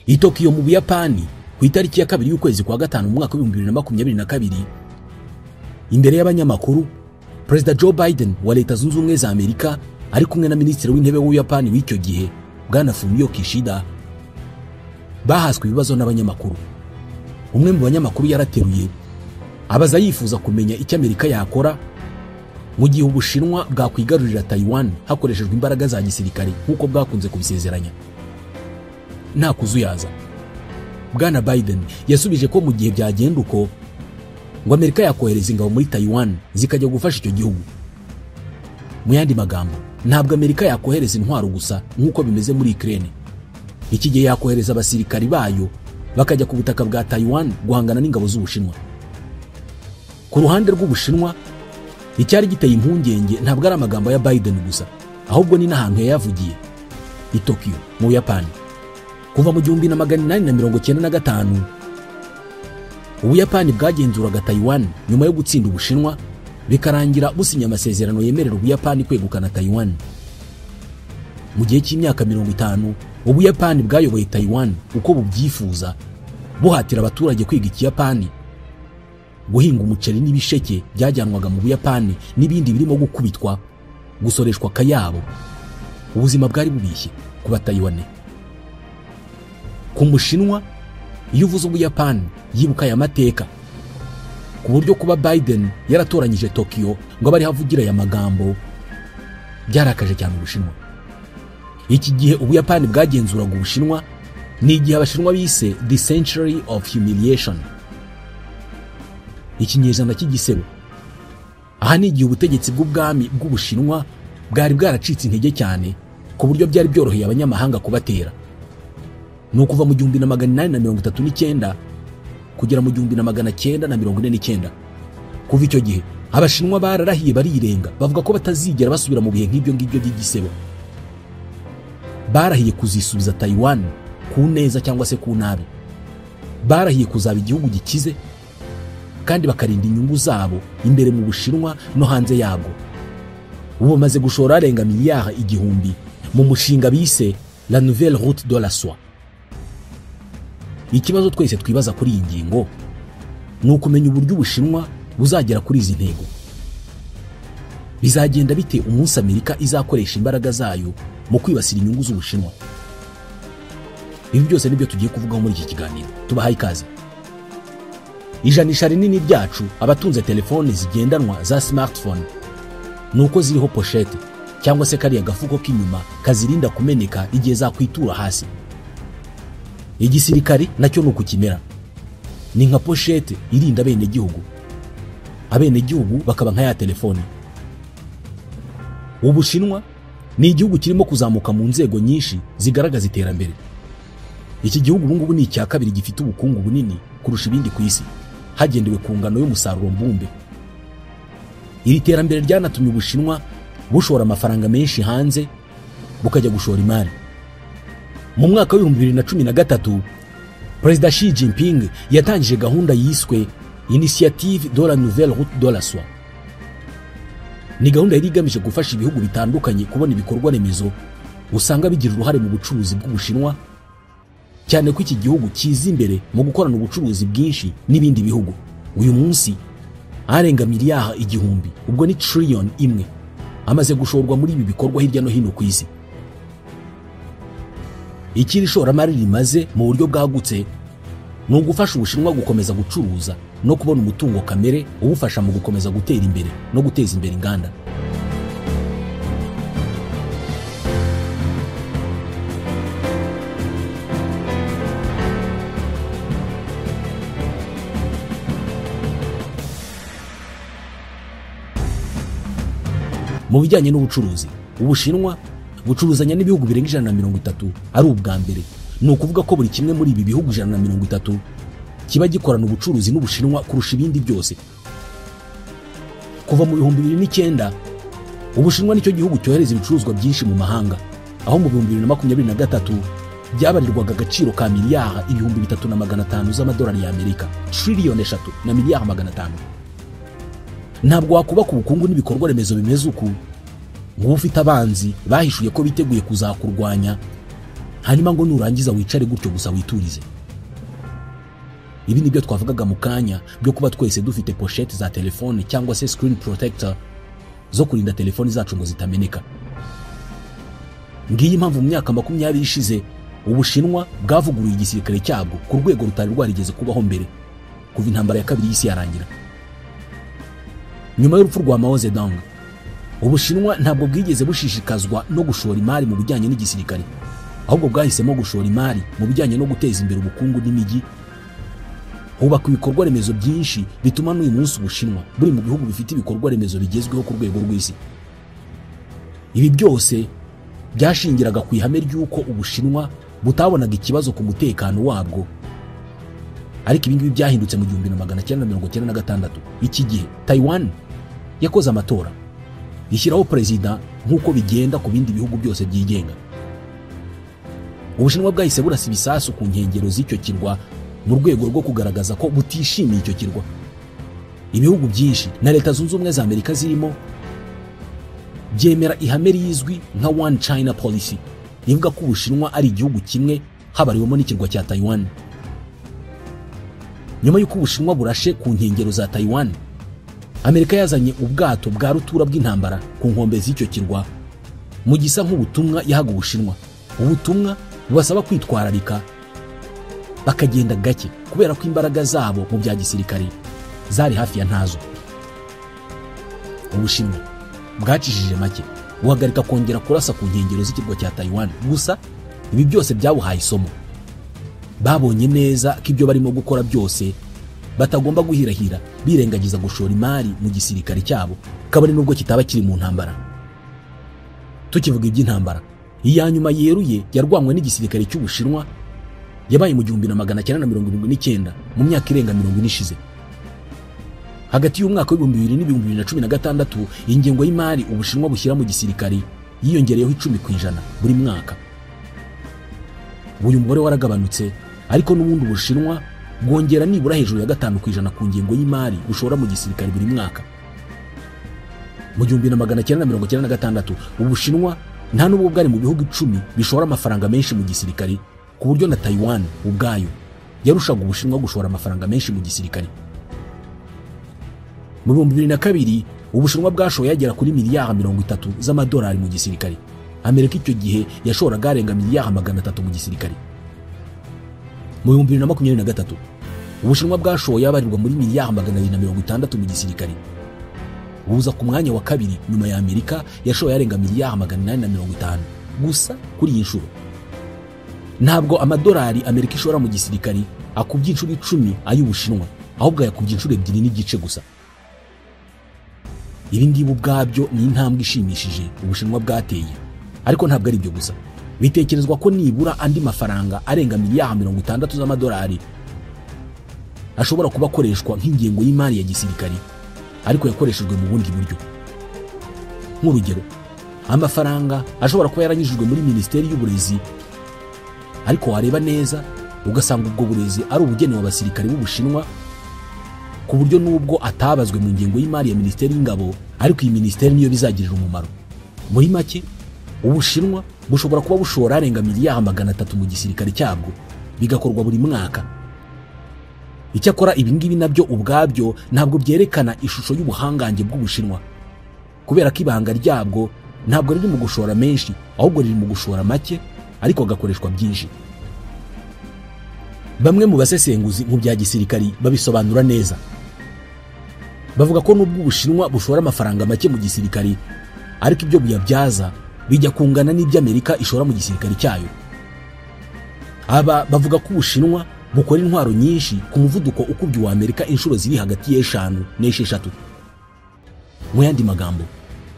I Tokyo mu Buyapani ku itariki ya 2 y'ukwezi kwa 5 mu mwaka wa 2022, imbere y'abanyamakuru, Perezida Joe Biden wa Leta Zunze Ubumwe za Amerika ari kumwe na Minisitiri w'Intebe w'Ubuyapani w'icyo gihe Bwana Fumio Kishida bahaswe ibibazo n'abanyamakuru. Umwe mu banyamakuru yarateruye abaza yifuza kumenya icyo Amerika yakora mu gihe Ubushinwa bwakwigarurira Taiwan hakoreshejwe imbaraga za gisirikare nk'uko bwakunze kubisezeranya. Nta kuzuyaza, Bwana Biden yasubije ko mu gihe byagenda uko ngo Amerika yakohereza ingabo muri Taiwan zikajya gufasha icyo gihugu. Mu yandi magambo, ntabwo Amerika yakohereza intwaro gusa nk'uko bimeze muri Ukraine. Iki gihe yakohereza abasirikari bayo bakajya ku butaka bwa Taiwan guhangana n'ingabo z'Ubushinwa. Ku ruhande rw'Ubushinwa, icyari giteye impungenge ntabwo ari amagambo ya Biden gusa, ahubwo ni n'ahantu yayavugiye, i Tokyo mu Buyapani. Kuva mu 1895 Ubuyapani bwagenzuraga Taiwan nyuma yo gutsinda Ubushinwa, bikarangira businya amasezerano yemerera Ubuyapani kwegukana Taiwan. Mu gihe cy'imyaka 50 Ubuyapani bwayoboye Taiwan uko bubyifuza, buhatira abaturage kwiga Ikiyapani, guhinga umuceri n'ibisheke byajyanwaga mu Buyapani n'ibindi birimo gukubitwa, gusoreshwa akayabo. Ubuzima bwari bubishye ku Bataiwane. Ku Mushinwa, iyo uvuze Ubuyapani yibuka aya mateka, ku buryo kuba Biden yaratoranyije Tokyo ngo abari havugira aya magambo byarakaje cyane Ubushinwa. Iki gihe Ubuyapani bwagenzuraga Ubushinwa ni igihe Abashinwa bise the century of humiliation, ikinyejana cy'igisebo. Aha ni igihe ubutegetsi bw'ubwami bw'Ubushinwa bwari bwaracitse intege cyane ku buryo byari byoroheye abanyamahanga kubatera. Ni ukuva mu 1839 kugera mu 1949. Kuva icyo gihe Abashinwa bararahiye barirenga, bavuga ko batazigera basubira mu bihe nk'ibyo ngibyo by'igisebo. Barahiye kuzisubiza Taiwan ku neza cyangwa se ku nabi. Barahiye kuzaba igihugu gikize kandi bakarinda inyungu zabo imbere mu Bushinwa no hanze yabwo. Ubu bamaze gushora arenga miliyari 1000 mu mushinga bise la nouvelle route de la soie. Ikibazo twese twibaza kuri iyi ngingo ni ukumenya uburyo Ubushinwa buzagera kuri izi ntego. Bizagenda bite umunsi Amerika izakoresha imbaraga zayo mu kwibasira inyungu z'Ubushinwa? Ibi byose nibyo tugiye kuvugaho muri iki kiganiro. Tubahaye ikaze. Ijanisha rinini ryacu abatunze telefone zigendanwa za smartphone nuko ziriho pochette cyangwa se kariya gafuko k'inyuma kazirinda kumeneka igihe zakwitura hasi. Igisirikari nacyo nuko kimera, ni nka pochette irinda abenegihugu, abenegihugu bakaba nka ya telefone. Ubushinwa ni igihugu kirimo kuzamuka mu nzego nyinshi zigaragaza iterambere. Iki gihugu ubu ngubu ni icya kabiri gifite ubukungu bunini kurusha ibindi ku isi hagendewe ku ngano y'umusaruro mbumbe. Iri terambere ryanatumye Ubushinwa bushora amafaranga menshi hanze bukajya gushora imari. Mu mwaka wa 2013 Perezida Xi Jinping yatangije gahunda yiswe Initiative de la nouvelle route de la soie. Ni gahunda yari igamije gufasha ibihugu bitandukanye kubona ibikorwa remezo usanga bigira uruhare mu bucuruzi bw'Ubushinwa, cyane ko iki gihugu kiza imbere mu gukorana ubucuruzi bwinshi n'ibindi bihugu. Uyu munsi arenga miliyari 1000, ubwo ni trillion 1, amaze gushorwa muri ibi bikorwa hirya no hino ku isi. Ikiri ishoramari rimaze mu buryo bwagutse ni ugufasha Ubushinwa gukomeza gucuruza no kubona umutungo kamere ubufasha mu gukomeza gutera imbere no guteza imbere inganda. Mu bijyanye n'ubucuruzi, Ubushinwa bucuruzanya n'ibihugu birenga 130 ari ubwa mbere. Ni ukuvuga ko buri kimwe muri ibi bihugu 130 kiba gikorana ubucuruzi n'Ubushinwa kurusha ibindi byose. Kuva mu 2009 Ubushinwa nicyo gihugu cyohereza ibicuruzwa byinshi mu mahanga, aho mu 2023 byabarirwaga agaciro ka miliyari 3500 z'amadolari y'Amerika, triliyoni 3 na miliyari 500. Ntabwo wakubaka ubukungu n'ibikorwa remezo bimeze uku ngo ufite abanzi bahishuye ko biteguye kuzakurwanya Hanyuma ngo nurangiza wicare gutyo gusa witurize. Ibi nibyo twavugaga mu kanya byo kuba twese dufite pochette za telefone cyangwa se screen protector zo kurinda telefoni zacu ngo zitameneka. Ngiyi impamvu mu myaka 20 ishize Ubushinwa bwavuguruye igisirikare cyabwo ku rwego rutari rwarigeze kubaho mbere kuva intambara ya kabiri y'isi yarangira. Nyuma y'urupfu rwa Mao Zedong, Ubushinwa ntabwo bwigeze bushishikazwa no gushora imari mu bijyanye n'igisirikare, ahubwo bwahisemo gushora imari mu bijyanye no guteza imbere ubukungu n'imijyi, hubakwa ibikorwa remezo byinshi bituma n'uyu munsi Ubushinwa buri mu bihugu bifite ibikorwa remezo bigezweho ku rwego rw'isi. Ibi byose byashingiraga ku ihame ry'uko Ubushinwa butabonaga ikibazo ku mutekano wabwo. Ariko ibi ngibi byahindutse mu 1996. Iki gihe Taiwan yakoze amatora ishyiraho perezida nk'uko bigenda ku bindi bihugu byose byigenga. Ubushinwa bwahise burasa ibisasu ku nkengero z'icyo kirwa mu rwego rwo kugaragaza ko butishimiye icyo kirwa. Ibihugu byinshi na Leta Zunze Ubumwe za Amerika zirimo byemera ihame rizwi nka One China Policy, ivuga ko Ubushinwa ari igihugu kimwe habariwemo n'ikirwa cya Taiwan. Nyuma y'uko Ubushinwa burashe ku nkengero za Taiwan, Amerika yazanye ubwato bwa rutura bw'intambara ku nkombe z'icyo kirwa mu gisa nk'ubutumwa yahaga Ubushinwa, ubutumwa bubasaba kwitwararika bakagenda gake kubera ko imbaraga zabo mu bya gisirikare zari hafi ya ntazo. Ubushinwa bwacishije make buhagarika kongera kurasa ku nkengero z'ikirwa cya Taiwan. Gusa ibi byose byabuhaye isomo. Babonye neza ko ibyo barimo gukora byose batagomba guhirahira birengagiza gushora imari mu gisirikare cyabo, kabone nubwo kitaba kiri mu ntambara. Tukivuga iby'intambara, iya nyuma yeruye yarwanywe n'igisirikare cy'Ubushinwa yabaye mu 1979, mu myaka irenga 40 ishize. Hagati y'umwaka w'ibihumbi bibiri n'ibihumbi bibiri na cumi na gatandatu, ingengo y'imari Ubushinwa bushyira mu gisirikare yiyongereyeho 10% buri mwaka. Uyu mubare waragabanutse, ariko n'ubundi Ubushinwa bwongera nibura hejuru ya 5% ku ngengo y'imari bushora mu gisirikare buri mwaka. Mu 1996, Ubushinwa nta nubwo bwari mu bihugu 10 bishora amafaranga menshi mu gisirikare, ku buryo na Taiwan ubwayo yarushaga Ubushinwa gushora amafaranga menshi mu gisirikare. Mu 2002, Ubushinwa bwashoye yagera kuri miliyari 30 z'amadolari mu gisirikare. Amerika icyo gihe yashoraga arenga miliyari 300 mu gisirikare. Mu 2023, Ubushinwa bwashoye abarirwa muri miliyari 260 mu gisirikare, buza ku mwanya wa kabiri nyuma ya Amerika yashoye arenga miliyari 850. Gusa kuri iyi nshuro ntabwo amadolari Amerika ishora mu gisirikare akubye inshuro 10 ay'Ubushinwa, ahubwo yakubye inshuro 2.5 gusa. Ibi ngibi ubwabyo ni intambwe ishimishije Ubushinwa bwateye, ariko ntabwo ari ibyo gusa. Bitekerezwa ko nibura andi mafaranga arenga miliyari 60 z'amadolari ashobora kuba akoreshwa nk'ingengo y'imari ya gisirikare, ariko yakoreshejwe mu bundi buryo. Nk'urugero, amafaranga ashobora kuba yaranyujijwe muri Minisiteri y'Uburezi, ariko wareba neza ugasanga ubwo burezi ari ubugenewe abasirikare b'Ubushinwa, ku buryo nubwo atabazwe mu ngengo y'imari ya Minisiteri y'Ingabo, ariko iyi minisiteri niyo bizagirira umumaro. Muri make, Ubushinwa bushobora kuba bushora arenga miliyari 300 mu gisirikare cyabwo, bigakorwa buri mwaka. Icyakora ibi ngibi nabyo ubwabyo ntabwo byerekana ishusho y'ubuhangange bw'Ubushinwa, kubera ko ibanga ryabwo ntabwo riri mu gushora menshi, ahubwo riri mu gushora make ariko agakoreshwa byinshi. Bamwe mu basesenguzi mu bya gisirikari babisobanura neza. Bavuga ko nubwo Ubushinwa bushora amafaranga make mu gisirikari, ariko ibyo buyabyaza bijya kungana n'ibyo Amerika ishora mu gisirikari cyayo. Aba bavuga ko Ubushinwa bukora intwaro nyinshi ku muvuduko ukubye wa Amerika inshuro ziri hagati y'eshanu n'esheshatu. Mu yandi magambo,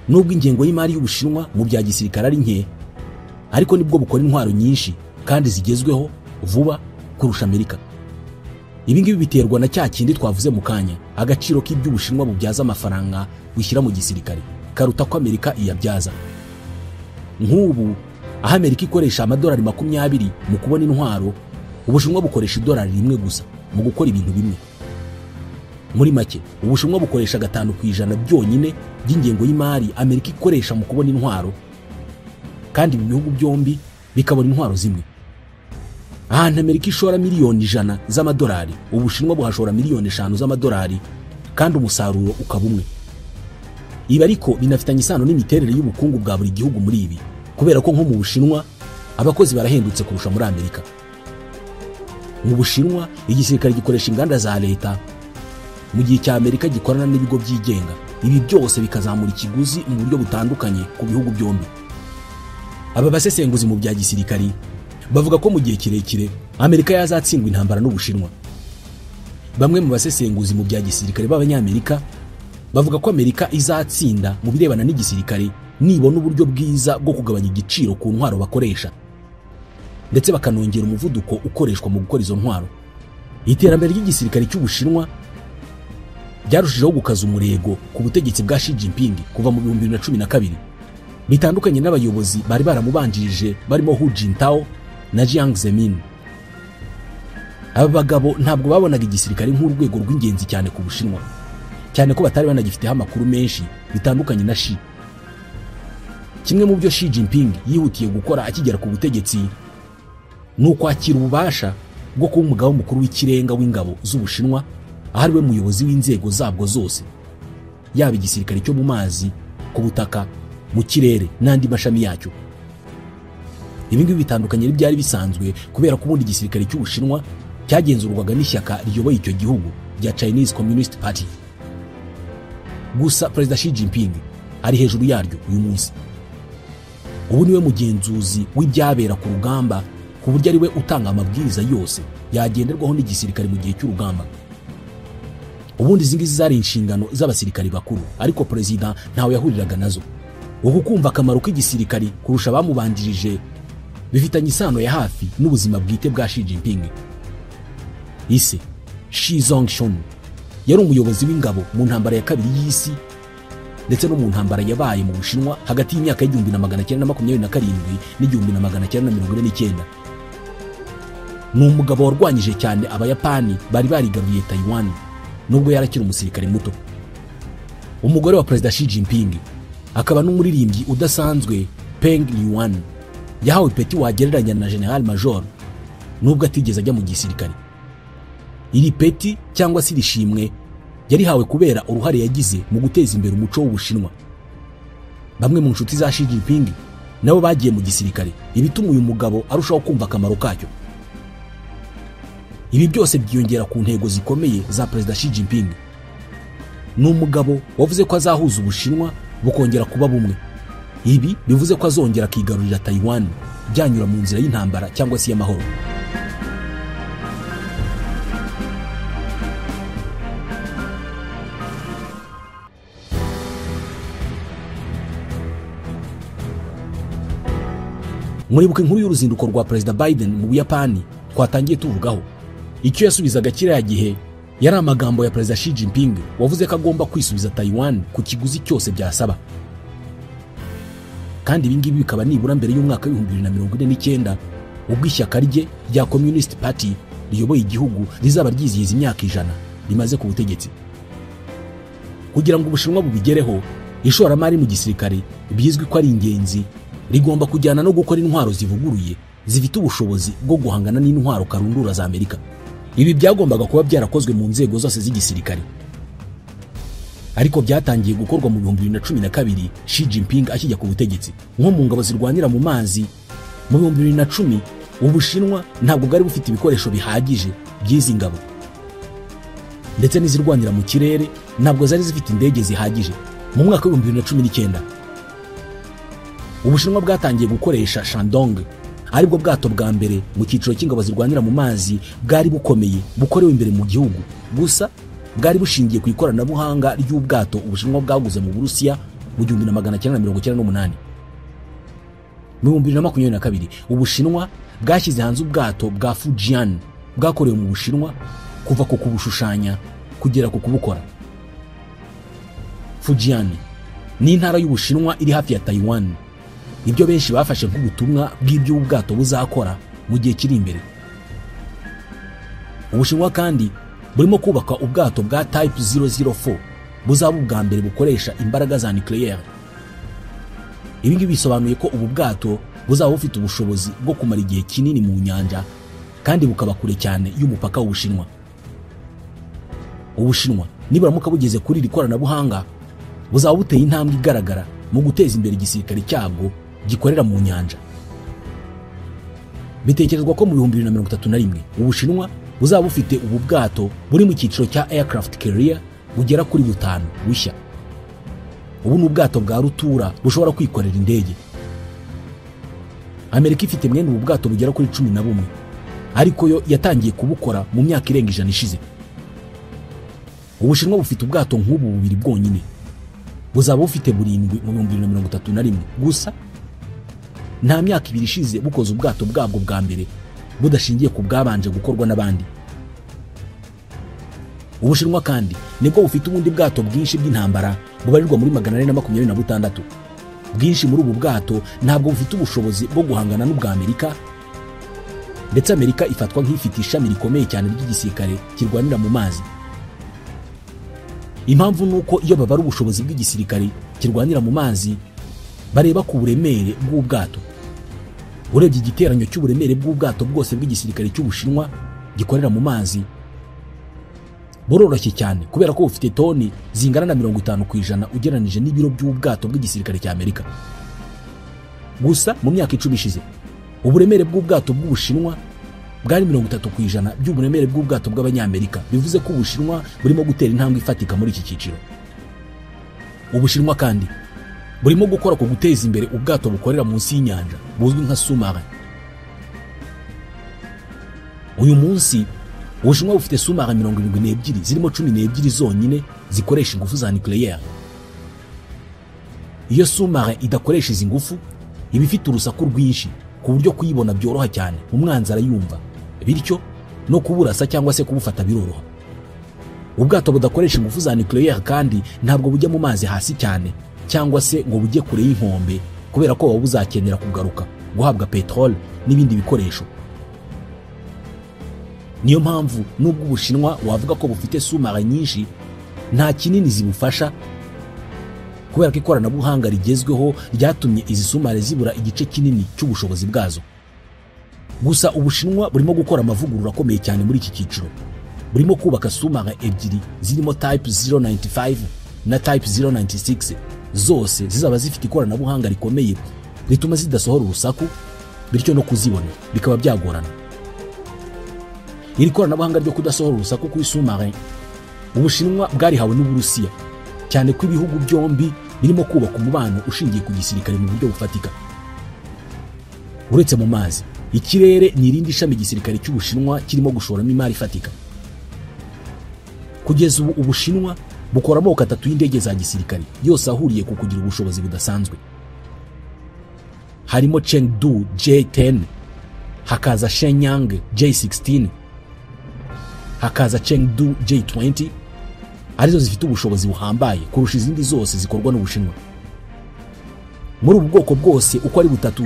nubwo ingengo y'imari y'Ubushinwa mu bya gisirikare ari nke, ariko nibwo bukora intwaro nyinshi kandi zigezweho vuba kurusha Amerika. Ibi ngibi biterwa na cya kindi twavuze mu kanya, agaciro k'iby'Ubushinwa bubyaza amafaranga bushyira mu gisirikare karuta ko Amerika iyabyaza. Nk'ubu aho Amerika ikoresha amadolari 20 mu kubona intwaro, Ubushinwa bukoresha idolari rimwe gusa mu gukora ibintu bimwe. Muri make, Ubushinwa bukoresha 5% byonyine by'ingengo y'imari Amerika ikoresha mu kubona intwaro, kandi ibi bihugu byombi bikabona intwaro zimwe. Ahantu Amerika ishora miliyoni 100 z'amadolari, Ubushinwa buhashora miliyoni 5 z'amadolari, kandi umusaruro ukaba umwe. Ibi ariko binafitanye isano n'imiterere y'ubukungu bwa buri gihugu muri ibi, kubera ko nko mu Bushinwa abakozi barahendutse kurusha muri Amerika. Mu Bushinwa igisirikare gikoresha inganda za leta, mu gihe cya Amerika gikorana n'ibigo byigenga. Ibi byose bikazamura ikiguzi mu buryo butandukanye ku bihugu byombi. Aba basesenguzi mu bya gisirikari bavuga ko mu gihe kirekire Amerika yazatsindwa intambara n'Ubushinwa. Bamwe mu basesenguzi mu bya gisirikare b'Abanyamerika bavuga ko Amerika izatsinda mu birebana n'igisirikare nibona uburyo bwiza bwo kugabanya igiciro ku ntwaro bakoresha, ndetse bakanongera umuvuduko ukoreshwa mu gukora izo ntwaro. Iterambere ry'igisirikare cy'Ubushinwa byarushijeho gukaza umurego ku butegetsi bwa Xi Jinping kuva mu 2012, bitandukanye n'abayobozi bari baramubanjirije barimo Hu Jintao na Jiang Zemin. Aba bagabo ntabwo babonaga igisirikare nk'urwego rw'ingenzi cyane ku Bushinwa, cyane ko batari banagifiteho amakuru menshi bitandukanye na Xi. Kimwe mu byo Xi Jinping yihutiye gukora akigera ku butegetsi ni ukwakira ububasha bwo kuba umugaba mukuru w'ikirenga w'ingabo z'Ubushinwa, aho ari we muyobozi w'inzego zabwo zose, yaba igisirikare cyo mu mazi, ku butaka, mu kirere n'andi mashami yacyo. Ibi ngibi bitandukanye n'ibyari bisanzwe, kubera ko ubundi igisirikare cy'Ubushinwa cyagenzurwaga n'ishyaka riyoboye icyo gihugu rya Chinese Communist Party. Gusa Perezida Xi Jinping ari hejuru yaryo uyu munsi. Ubu niwe mugenzuzi w'ibyabera ku rugamba, ku buryo ari we utanga amabwiriza yose yagenderwaho n'igisirikare mu gihe cy'urugamba. Ubundi izi ngizi zari inshingano z'abasirikari bakuru, ariko perezida ntawe yahuriraga nazo. Uku kumva akamaro k'igisirikari kurusha abamubanjirije bifitanye isano ya hafi n'ubuzima bwite bwa Xi Jinping. Ise Xi Zhongxun yari umuyobozi w'ingabo mu ntambara ya kabiri y'isi ndetse no mu ntambara yabaye mu Bushinwa hagati y'imyaka y'1927 n'1949. Ni umugabo warwanyije cyane Abayapani bari barigaruye Taiwan nubwo yarakiri umusirikare muto. Umugore wa Perezida Xi Jinping akaba n'umuririmbyi udasanzwe Peng Liyuan yahawe ipeti wagereranya na General Major nubwo atigeze ajya mu gisirikare. Iri peti cyangwa se irishimwe yarihawe kubera uruhare yagize mu guteza imbere umuco w'Ubushinwa. Bamwe mu nshuti za Xi Jinping nabo bagiye mu gisirikare, ibituma uyu mugabo arushaho kumva akamaro kacyo. Ibi byose byiyongera ku ntego zikomeye za Perezida Xi Jinping. Ni umugabo wavuze ko azahuza Ubushinwa bukongera kuba bumwe. Ibi bivuze ko azongera akigarurira Taiwan byanyura mu nzira y'intambara cyangwa se y'amahoro. Muribuka inkuru y'uruzinduko rwa Perezida Biden mu Buyapani twatangiye tuvugaho. Icyo yasubizaga kiriya gihe yari amagambo ya Perezida Xi Jinping wavuze ko agomba kwisubiza Taiwan ku kiguzi cyose byasaba. Kandi ibi ngibi bikaba nibura mbere y'umwaka w'2049 ubwo ishyaka rye rya Communist Party riyoboye igihugu rizaba ryizihiza imyaka 100 rimaze ku butegetsi. Kugira ngo Ubushinwa bubigereho, ishoramari mu gisirikare bizwi ko ari ingenzi rigomba kujyana no gukora intwaro zivuguruye zifite ubushobozi bwo guhangana n'intwaro karundura za Amerika. Ibi byagombaga kuba byarakozwe mu nzego zose z'igisirikare, ariko byatangiye gukorwa mu 2012 Xi Jinping akijya ku butegetsi. Nko mu ngabo zirwanira mu mazi mu 2010 Ubushinwa ntabwo bwari bufite ibikoresho bihagije by'izi ngabo, ndetse n'izirwanira mu kirere ntabwo zari zifite indege zihagije. Mu mwaka wa 2019 Ubushinwa bwatangiye gukoresha Shandong, aribwo bwato bwa mbere mu cyiciro cy'ingabo zirwanira mu mazi bwari bukomeye bukorewe imbere mu gihugu. Gusa bwari bushingiye ku ikoranabuhanga ry'ubwato Ubushinwa bwaguze mu Burusiya mu 1998. Mu 2022 Ubushinwa bwashyize hanze ubwato bwa Fujian bwakorewe mu Bushinwa kuva ku kubushushanya kugera ku kubukora. Fujian ni intara y'Ubushinwa iri hafi ya Taiwan, ibyo benshi bafashe nk'ubutumwa bw'ibyo ubwato buzakora mu gihe kiri imbere. Ubushinwa kandi burimo kubaka ubwato bwa Type 004 buzaba ubwa mbere bukoresha imbaraga za nucléaire. Ibi ngibi bisobanuye ko ubu bwato buzaba bufite ubushobozi bwo kumara igihe kinini mu nyanja kandi bukaba kure cyane y'umupaka w'Ubushinwa. Ubushinwa niburamuka bugeze kuri iri koranabuhanga buzaba buteye intambwe igaragara mu guteza imbere igisirikare cyabwo gikorera mu nyanja. Bitekerezwa ko mu 2031 Ubushinwa buzaba bufite ubu bwato buri mu cyiciro cya aircraft carrier bugera kuri 5 bushya. Ubu ni ubwato bwa rutura bushobora kwikorera indege. Amerika ifite mwene ubu bwato bugera kuri 11, ariko yo yatangiye kubukora mu myaka irenga 100 ishize. Ubushinwa bufite ubwato nk'ubu bubiri bwonyine, buzaba bufite burindwi mu 2031 gusa. Nta myaka ibiri ishize bukoze ubwato bwabwo bwa mbere budashingiye ku bwabanje gukorwa n'abandi. Ubushinwa kandi nibwo bufite ubundi bwato bwinshi bw'intambara bubarirwa muri 426. Bwinshi muri ubu bwato ntabwo bufite ubushobozi bwo guhangana n'ubwa Amerika, ndetse Amerika ifatwa nk'ifite ishami rikomeye cyane ry'igisirikare kirwanira mu mazi. Impamvu nuko iyo babara ubushobozi bw'igisirikare kirwanira mu mazi bareba ku buremere bw'ubwato. Urebye igiteranyo cy'uburemere bw'ubwato bwose bw'igisirikare cy'Ubushinwa gikorera mu mazi buroroshye cyane, kubera ko bufite toni zingana na 50% ugereranije n'ibiro by'ubwato bw'igisirikare cya Amerika. Gusa mu myaka 10 ishize uburemere bw'ubwato bw'Ubushinwa bwari 30% by'uburemere bw'ubwato bw'Abanyamerika, bivuze ko Ubushinwa burimo gutera intambwe ifatika muri iki cyiciro. Ubushinwa kandi burimo gukora ku guteza imbere ubwato bukorera munsi y'inyanja buzwi nka sous-marin. Uyu munsi Ubushinwa bufite sous-marin 72 zirimo 12 zonyine zikoresha ingufu za nucléaire. Iyo sous-marin idakoresha izi ngufu iba ifite urusaku rwinshi ku buryo kuyibona byoroha cyane, umwanzi arayumva, bityo no kuburasa cyangwa se kubufata biroroha. Ubwato budakoresha ingufu za nucléaire kandi ntabwo bujya mu mazi hasi cyane cyangwa se ngo bujye kure y'inkombe, kubera ko baba buzakenera kugaruka guhabwa petrole n'ibindi bikoresho. Niyo mpamvu nubwo Ubushinwa wavuga ko bufite sous-marin nyinshi, nta kinini zibufasha, kubera ko ikoranabuhanga rigezweho ryatumye izi sous-marin zibura igice kinini cy'ubushobozi bwazo. Gusa Ubushinwa burimo gukora amavugurura akomeye cyane muri iki cyiciro. Burimo kubaka sous-marin 2 zirimo Type 095 na Type 096, zose zizaba zifite ikoranabuhanga rikomeye rituma zidasohora urusaku, bityo no kuzibona bikaba byagorana. Iri koranabuhanga ryo kudasohora urusaku kuri sous-marin Ubushinwa bwarihawe n'Uburusiya, cyane ko ibihugu byombi birimo kubaka umubano ushingiye ku gisirikare mu buryo bufatika. Uretse mu mazi, ikirere ni irindi shami igisirikare cy'Ubushinwa kirimo gushoramo imari ifatika. Kugeza ubu Ubushinwa bukora amoko 3 y'indege za gisirikare yose ahuriye ku kugira ubushobozi budasanzwe. Harimo Chengdu J-10, hakaza Shenyang J-16, hakaza Chengdu J-20, arizo zifite ubushobozi buhambaye kurusha izindi zose zikorwa n'Ubushinwa. Muri ubu bwoko bwose uko ari butatu,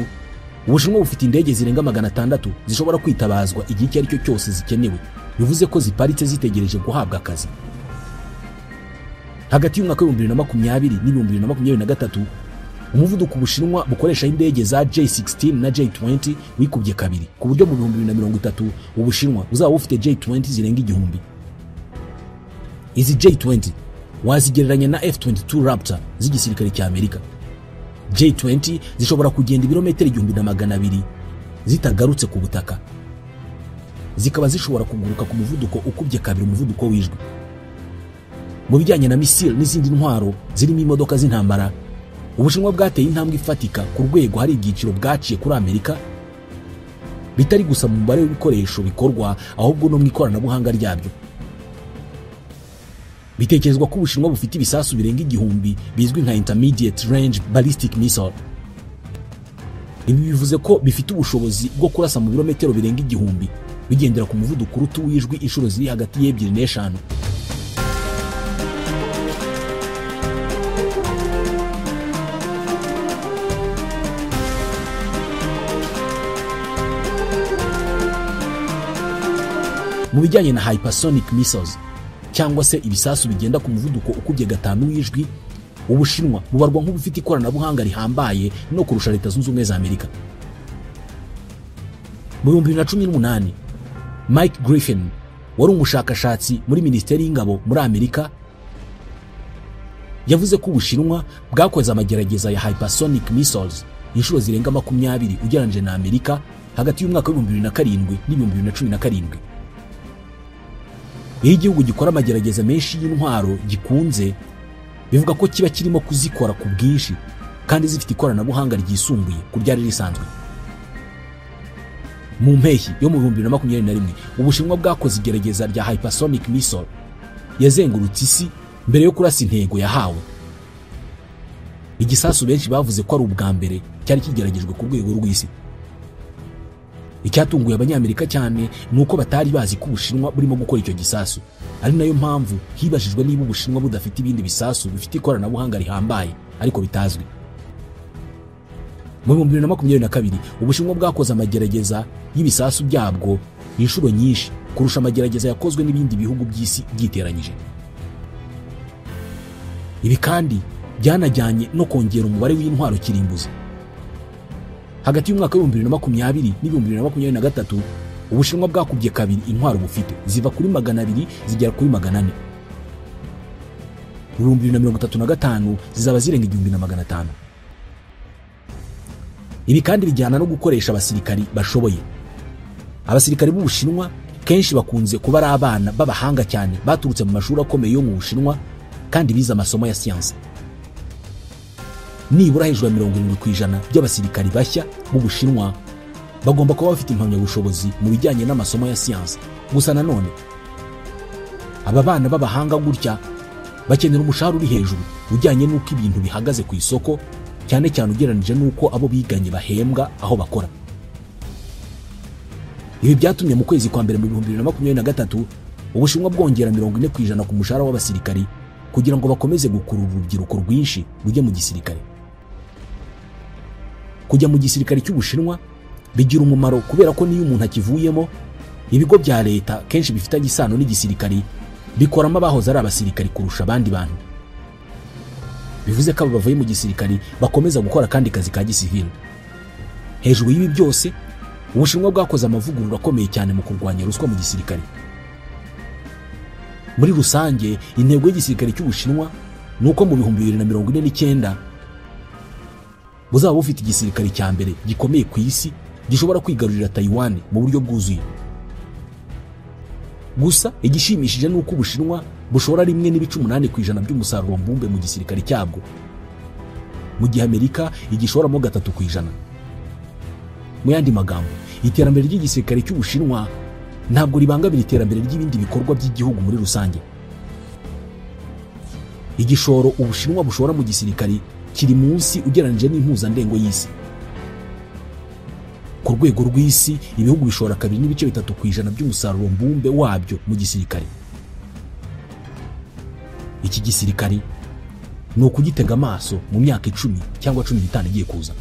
Ubushinwa bufite indege zirenga 600 zishobora kwitabazwa igihe icyo ari cyo cyose zikenewe, bivuze ko ziparitse zitegereje guhabwa akazi. Hagati y'umwaka wa 2020 n'ibihumbi 2023, umuvuduko Ubushinwa bukoresha indege za J-16 na J-20 wikubye kabiri, ku buryo mu 2030 Ubushinwa buzaba bufite J-20 zirenga 1000. Izi J-20 wazigereranya na F-22 Raptor z'igisirikare cya Amerika. J-20 zishobora kugenda ibirometero 1200 zitagarutse ku butaka, zikaba zishobora kuguruka ku muvuduko ukubye kabiri umuvuduko w'ijwi. Mu bijyanye na misile n'izindi ntwaro zirimo imodoka z'intambara, Ubushinwa bwateye intambwe ifatika ku rwego hari ibyiciro bwaciye kuri Amerika, bitari gusa mu mubare w'ibikoresho bikorwa ahubwo no mu ikoranabuhanga ryabyo. Bitekerezwa ko Ubushinwa bufite ibisasu birenga 1000 bizwi nka intermediate range ballistic missile. Ibi bivuze ko bifite ubushobozi bwo kurasa mu birometero birenga 1000 bigendera ku muvuduko uruta w'ijwi inshuro ziri hagati y'ebyiri n'eshanu. Mu bijyanye na hypersonic missiles cyangwa se ibisasu bigenda ku muvuduko ukubye 5 w'ijwi, Ubushinwa bubarwa nk'ubufite ikoranabuhanga rihambaye no kurusha Leta Zunze Ubumwe za Amerika. Mu 2018 Mike Griffin wari umushakashatsi muri Minisiteri y'Ingabo muri Amerika yavuze ko Ubushinwa bwakoze amagerageza ya hypersonic missiles inshuro zirenga 20 ugereranyije na Amerika hagati y'umwaka wa 2007 n'2017. Iyo igihugu gikora amagerageza menshi y'intwaro gikunze, bivuga ko kiba kirimo kuzikora ku bwinshi kandi zifite ikoranabuhanga ryisumbuye ku ryari risanzwe. Mu mpeshyi yo mu 2021 Ubushinwa bwakoze igerageza rya hypersonic missile yazengurutse isi mbere yo kurasa intego yahawe. Igisasu benshi bavuze ko ari ubwa mbere cyari kigeragejwe ku rwego rw'isi. Icyatunguye Abanyamerika cyane ni uko batari bazi ko Ubushinwa burimo gukora icyo gisasu, ari nayo mpamvu hibajijwe niba Ubushinwa budafite ibindi bisasu bifite ikoranabuhanga rihambaye ariko bitazwi. Mu 2022 Ubushinwa bwakoze amagerageza y'ibisasu byabwo inshuro nyinshi kurusha amagerageza yakozwe n'ibindi bihugu by'isi byiteranyije. Ibi kandi byanajyanye no kongera umubare w'intwaro kirimbuzi. Hagati y'umwaka wa 2020 n'2023 Ubushinwa bwakubye kabiri intwaro bufite, ziva kuri 200 zigera kuri 400. Mu 2035 zizaba zirenga 1500. Ibi kandi bijyana no gukoresha abasirikari bashoboye. Abasirikari b'Ubushinwa kenshi bakunze kuba ari abana b'abahanga cyane baturutse mu mashuri akomeye yo mu Bushinwa kandi bize amasomo ya siyansi. Nibura hejuru ya 70% by'abasirikari bashya b'Ubushinwa bagomba kuba bafite impamyabushobozi mu bijyanye n'amasomo ya siyansi. Gusa nanone aba bana b'abahanga gutya bakenera umushahara uri hejuru ujyanye n'uko ibintu bihagaze ku isoko, cyane cyane ugereranije n'uko abo biganye bahembwa aho bakora. Ibi byatumye mu kwezi kwa mbere mu 2023 Ubushinwa bwongera 40% ku mushahara w'abasirikari kugira ngo bakomeze gukurura urubyiruko rwinshi rujya mu gisirikare. Kujya mu gisirikare cy'Ubushinwa bigira umumaro kubera ko niyo umuntu akivuyemo, ibigo bya leta kenshi bifitanye isano n'igisirikari bikoramo abahoze ari abasirikari kurusha abandi bantu. Bivuze ko abo bavuye mu gisirikari bakomeza gukora kandi kazi ka gisivile. Hejuru y'ibi byose, Ubushinwa bwakoze amavugurura akomeye cyane mu kurwanya ruswa mu gisirikare. Muri rusange, intego y'igisirikare cy'Ubushinwa ni uko mu 2049 buzaba bufite igisirikare cya mbere gikomeye ku isi gishobora kwigarurira Taiwan mu buryo bwuzuye. Gusa igishimishije ni uko Ubushinwa bushora 1.8% by'umusaruro mbumbe mu gisirikare cyabwo, mu gihe Amerika igishoramo 3%. Mu yandi magambo, iterambere ry'igisirikare cy'Ubushinwa ntabwo ribangamira iterambere ry'ibindi bikorwa by'igihugu muri rusange. Igishoro Ubushinwa bushora mu gisirikare kiri munsi ugereranije n'impuzandengo y'isi. Ku rwego rw'isi, ibihugu bishora 2.3% by'umusaruro mbumbe wabyo mu gisirikare. Iki gisirikare ni ukugitega amaso mu myaka 10 cyangwa 15 igiye kuza.